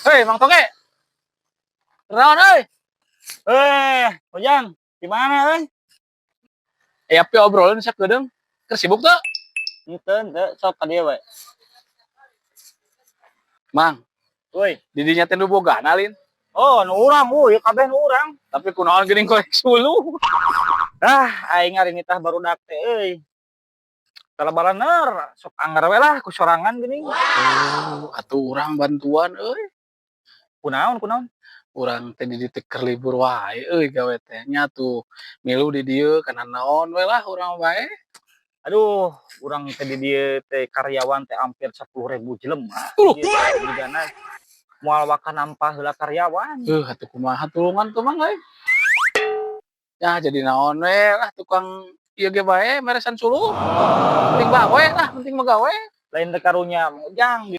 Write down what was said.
Hei, Mang Toge. Naon euy? Eh, Ujang, gimana euy? Eh, api obrolan sakedeung. Keur sibuk teu? Henteu, henteu, sok ka dieu we. Mang, Woi. Di dinya teh nu bogana lin. Oh, nu urang, euy, kabeh nu urang. Tapi kunaon geuning kolek suluh? Ah, aing ngarinitah barudak teh euy. Kalabalaner, sok anger we lah ku sorangan geuning. Oh, atuh urang bantuan euy. Kunaon, kunaon? Urang teh di dieu teh keur libur wae euy gawe teh nya tuh milu di dieu kana naon we lah urang bae. Aduh, urang teh di dieu teh karyawan teh hampir 10.000 jelema. Ieu teh jigana moal waka nampa heula karyawan. Atuh kumaha tulungan tuh, Mang, euy. Ya jadi naon we lah, tukang ieu ge bae meresan suluh. Penting bawe lah, penting mah gawe. Lain teh karunya, Mang Ujang.